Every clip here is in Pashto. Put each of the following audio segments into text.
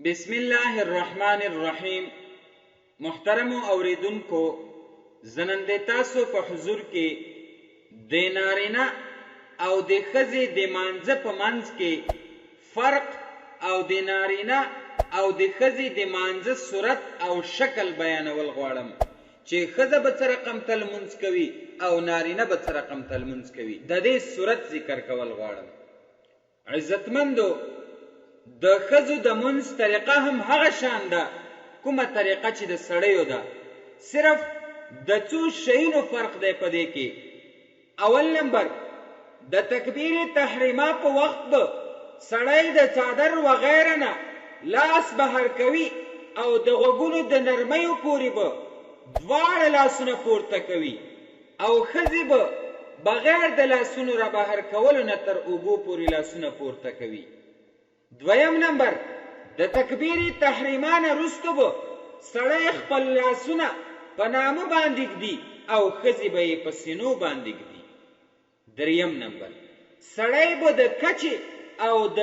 بسم الله الرحمن الرحیم. محترمو اوریدونکو، زه نن د تاسو په حضور کې د نارینه او د ښځې د مانځه په منځ کې فرق او د نارینه او د ښځې د مانځه صورت او شکل بیانول غواړم، چې ښځه به څه رقم ته لمونځ کوي او نارینه به څه رقم ته لمونځ کوي، د دې صورت ذکر کول غواړم. عزتمندو، د ښځو د مونځ طریقه هم هغه شان ده کومه طریقه چې د سړیو ده، صرف د څو شیونو فرق دی په دې کې. اول نمبر، د تکبیر تحریمه په وخت به سړی د څادر وغیره نه لاس بهر کوي او د غوږونو د نرمیو پورې به دواړه لاسونه پورته کوي، او ښځې به بغیر د لاسونو را بهر کولو نه تر اوږو پورې لاسونه پورته کوي. دویم نمبر، د تکبیر تحریمه نه وروسته به سړی خپل لاسونه په نامه باندې ږدي او ښځې به یې په سینو باندې ږدي. دریم نمبر، سړی به د کچې او د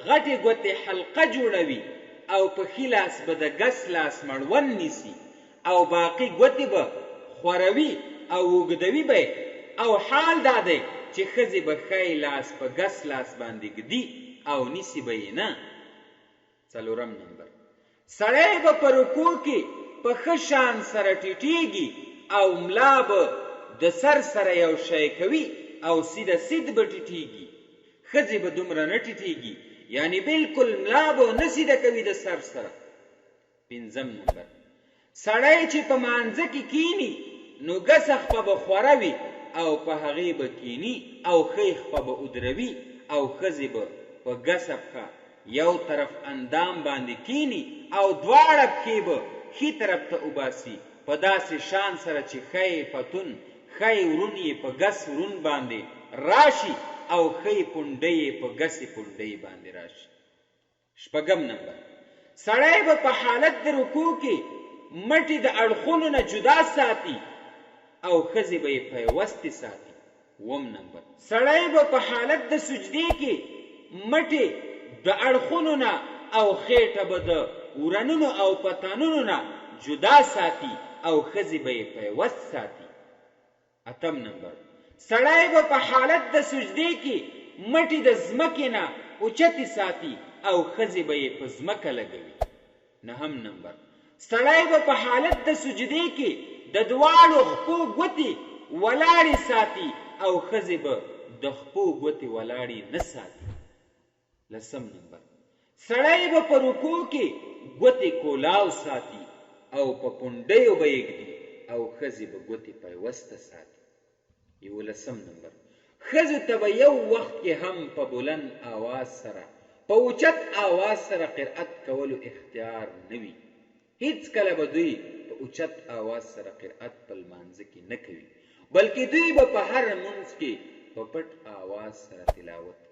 غټې ګوتې حلقه جوړوي او په ښي لاس به د ګس لاس مړوند نیسي او باقي ګوتې به خوروي او اوږدوي به، او حال دا دی چې ښځې به ښی لاس په ګس لاس باندې ږدي او نیسي به یې نه. څلورم نمبر، سړی به په رکوع کې په ښه شان سره ټیټیږي او ملا به د سر سره یو شی کوي او سیده سید به ټیټیږي، ښځې به دومره نه ټیټیږي، یعنی بالکل ملا به نه سیده کوي د سر سره. پنځم نمبر، سړی چې په مانځه کې کینی نو ګسه خپه به خوره وي او په هغې به کینی او ښۍ خپه به ودروي، او ښځې به په ګسه پښه یو طرف اندام باندې کینی او دواړه پښې به ښي طرف ته وباسي، په داسې شان سره چې ښی پتون ښی ورون یې په ګس ورون باندې راشي او ښۍ پونډۍ یې په ګسې پونډۍ باندې راشي. شپږم نمبر، سړی به په حالت د رکوع کې مټې د اړخونو نه جدا ساتي او ښځې به یې پیوستې ساتي. اووم نمبر، سړی به په حالت د سجدې کې مټې د اړخونو نه او خېټه به د ورنونو او پتانونو نه جدا ساتي او ښځې به یې پیوست ساتي. اتم نمبر، سړی به په حالت د سجدې کې مټې د ځمکې نه اوچتې ساتي او ښځې به یې په ځمکه لګوي. نهم نمبر، سړی به په حالت د سجدې کې د دواړو خپو ګوتې ولاړې ساتي او ښځې به د خپو ګوتې ولاړې نه ساتي. لسم نمبر، سړی به په رکوع کې ګوتې کولاو ساتي او په پونډیو به یې ږدي او ښځې به ګوتې پیوسته ساتي. یولسم نمبر، ښځو ته به یو وخت کې هم په بلند آواز سره په اوچت آواز سره قرأت کولو اختیار نه وي، هیڅکله به دوی په اوچت آواز سره قرأت په لمانځه کې نه کوي، بلکې دوی به په هر لمونځ کې په پټ آواز سره تلاوت کوي.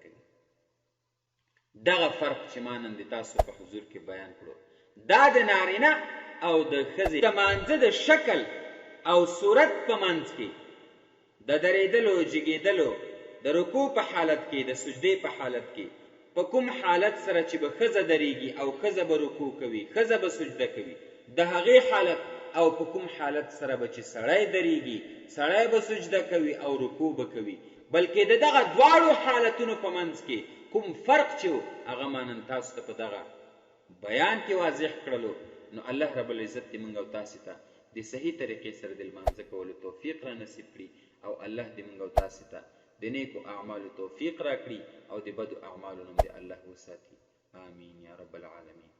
دغه فرق چې ما نن د تاسو په حضور کې بیان کړو، دا د نارینه او د ښځې د مانځه د شکل او صورت په منځ کې د درېدلو، جګېدلو، د رکوع په حالت کې، د سجدې په حالت کې، په کوم حالت سره چې به ښځه درېږي او ښځه به رکوع کوي، ښځه به سجده کوي، د هغې حالت او په کوم حالت سره به چې سړی درېږي، سړی به سجده کوي او رکوع به کوي، بلکې د دغه دواړو حالتونو په منځ کې کوم فرق چې و، هغه ما نن تاسو ته په دغه بیان کې واضح کړلو. نو الله رب العزت دې مونږ او تاسې ته د صحیح طریقې سره د لمانځه کولو توفیق را نصیب کړي، او الله دې مونږ او تاسې ته د نیکو اعمالو توفیق راکړي، او د بدو اعمالو نه دې الله وساتي. آمین یا رب العالمین.